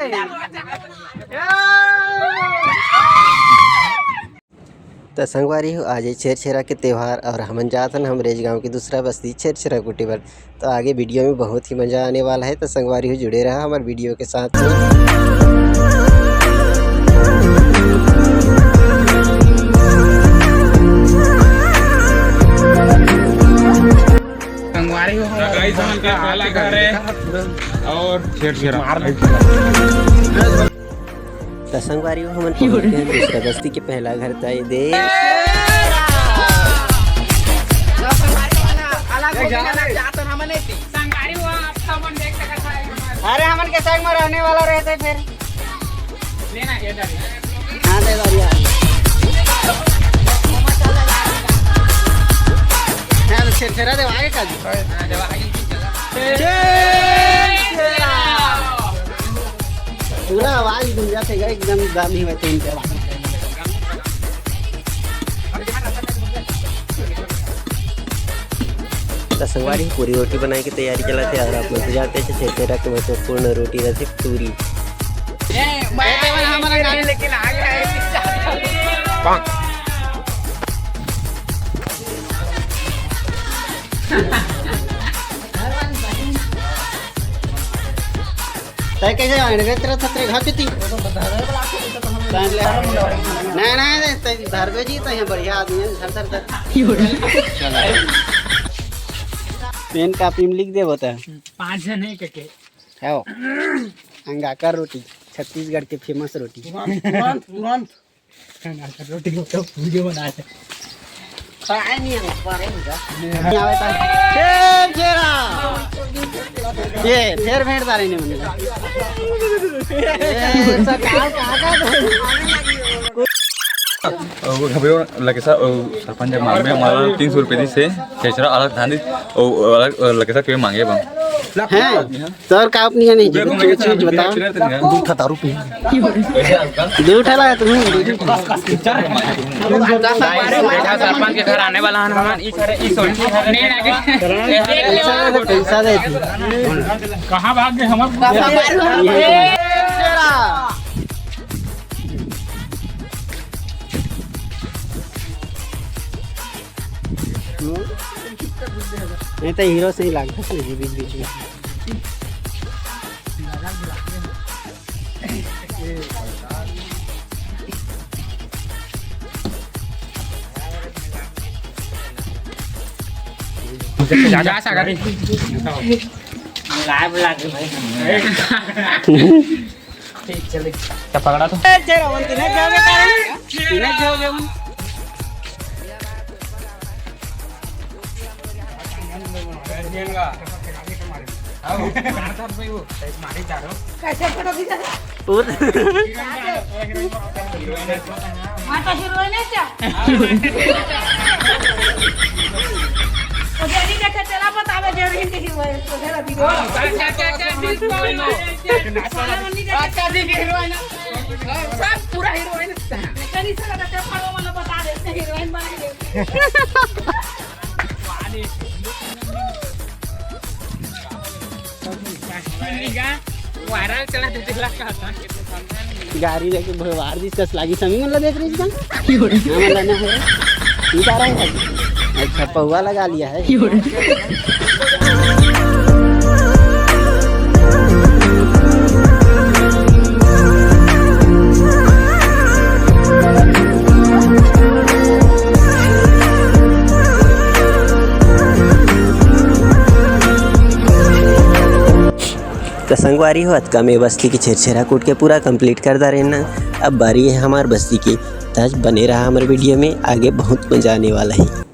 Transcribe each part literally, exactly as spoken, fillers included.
त संगवारी हो, आज हे छेरछेरा के त्योहार और हमन जात हन हमरेज गांव के दूसरा बस्ती छेरछेरा कुटी बर। तो आगे वीडियो में बहुत ही मजा आने वाला है, तो संगवारी हो जुड़े रहा हमारे वीडियो के साथ में। संगवारी हो, तो गाइस, हमन के पहला घर है और छेरछेरा। त संगवारी हो, हमन पहुंच गए दूसरा बस्ती के पहला घर। त ये दे संगवारी हो, आप सब मन देख सकत हव, अरे, हमन के संग में रहने वाला रहते फिर। लेना ये दारी। हाँ, दे दारी। हाँ, तो छेरछेरा देवा आगे का जी। हाँ, देवा आगे। छेरछेरा। पूरा आवाज गूंजा थे एकदम, दम ही होते इनके आवाज। त संगवारी, पूरी रोटी बनाए के तैयारी चलत हे और आप लोग जानते हैं छेरछेरा के महत्वपूर्ण रोटी रहती पूरी। ए, भाई, भाई, हमारा गाड़ी लेकिन आ गया है। तय कैसे आने रे तेरा छतरे घर पे थी। नहीं, नहीं, नहीं, तय धरबे जी, तय बढ़िया आदमी है, धर, धर, धर। पेन कापी में लिख दे बता। पाँच जन है के, के? है वो। अंगाकर रोटी, छत्तीसगढ़ के फेमस रोटी। तुरंत, तुरंत, तुरंत। रोटी को तो वीडियो बना ले। खाए नहीं है, पर है इनका। नहीं आवे तो। छेरछेरा। ये, फिर भेंट तारे नहीं बनेगा। ये, सब कहाँ, कहाँ का? अउ अभी वो लकेसा, अउ सरपंच जब मांगबे, हमारा तीन सौ रुपये दिस हे, छेरछेरा अलग धान दिस, अउ अलग, अ, लकेसा के मांगे बा। हैं? तोर का अपनी नहीं जी, कुछ, कुछ बताओ। दू ठा दारू पी। दू ठा लगा तुम। बेटा सरपंच के घर आने वाला है हमारा, ई सारे, ई सोनी। पैसा दे, पैसा दे। कहाँ भाग गए हमारे? नहीं तो हीरो सही लागता है जी बीच बीच में। जा सागर। लाइव लागे भाई। ठीक, चले। क्या पकड़ा तो? ए, जय रावण, तिने क्या होगे कारण? तिने क्या होगे मन? कैसे फोटो खींचा? माता हीरोइन है क्या? तो जल्दी देखे, चला बतावे, जल्दी देखे, वो, वो जरा वीडियो। अच्छा, अच्छा, अच्छा, बिल्कुल। साला मम्मी देखे। अच्छा, देखे हीरोइन। सब पूरा हीरोइन। चली, चला, तो फाड़ो वाला बता दे, हीरोइन बनाएंगे। वायरल चला दे, चला कहता। गाड़ी लेके भगवान जी कस लागी, समी मन ला देख रही थी। हाँ, मन ला ना है। ये जा रहा है। अच्छा, पौवा लगा लिया है। त संगवारी हो, अतका में बस्ती के छेरछेरा कूट के पूरा complete कर डारे ना। अब बारी है हमार बस्ती के, त बने रहा हमारे वीडियो में, आगे बहुत मजा आने वाला है।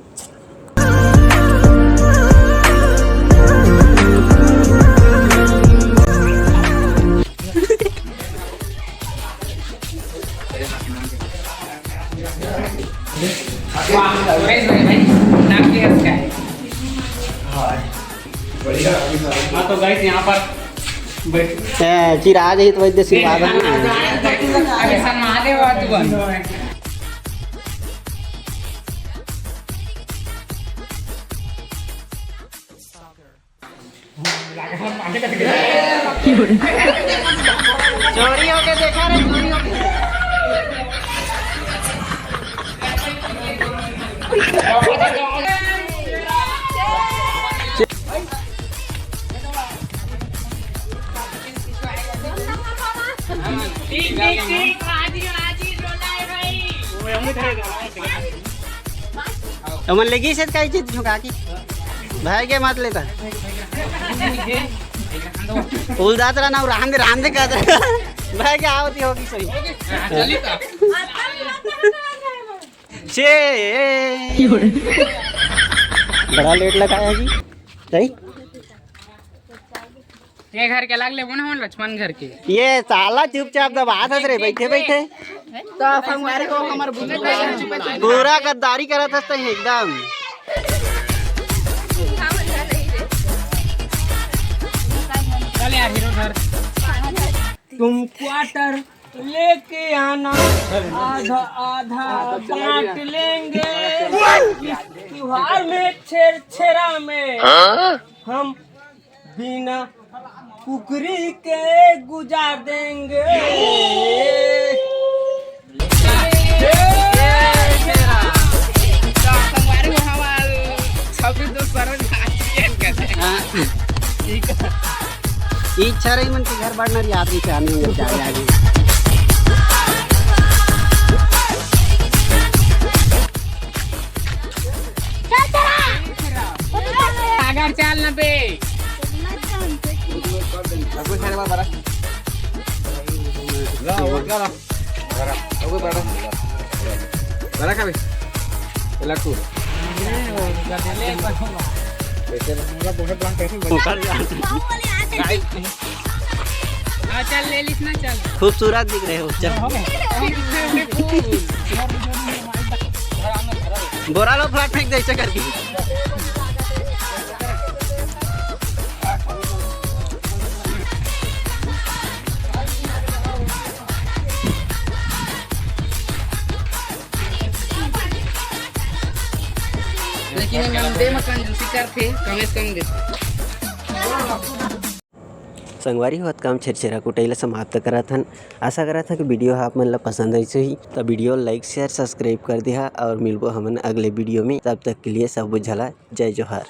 वाह, सुरेश भाई, भाई, नाम क्या है इसका? हाँ, तो गाइस, यहाँ पर बैठ- ए, चिराज ही तो वैद्य सिंह बाबा। अरे, संभाले हुआ तू बन। चोरी होके देखा रे, चोरी होके। ठीक, ठीक, ठीक, राजी, राजी, रोला है भाई। ओमन ले गिस हे त काई चीज झुका के? भाई के मत लेता। उलदात रहा ना, रांधे, रांधे कहत रहा। भाई के आवती होगी सही। चली तो। छे। बड़ा लेट लगाया जी। सही? ये घर के लाग ले, वो ना हो लक्ष्मण घर के। ये साला चुपचाप दबात हस रे, बैठे बैठे। तो संगवारी हो, हमर बुजुर्ग पूरा गद्दारी करत हस तहीं एकदम। चल यार, हीरो घर। तुम क्वार्टर लेके आना, आधा आधा बांट लेंगे। इस त्योहार में छेरछेरा में हम बिना कुकरी के गुजार देंगे। छब्बीस दोस्त परन। हाँ। ठीक है। इच्छा रही मन के घर बढ़ना रही, आदमी से आने में जाए आगे। अगर चाल ना बे। हाँ, चल ले लिस ना, चल। खूबसूरत दिख रहे हो, चल। बोरा लो, फ्लैट फेंक दे, ऐसे करके। लेकिन एमन दे म कंजूसी करथे, कमे से कम दे। संगवारी हो, अतका म छेरछेरा कुटई ला समाप्त करत हन। आशा करत हन कि वीडियो ह आप मन ला पसंद आइस होही, त वीडियो like, share, subscribe कर दिहा और मिलबो हमन अगले वीडियो में। तब तक के लिए सब झला जय जोहार।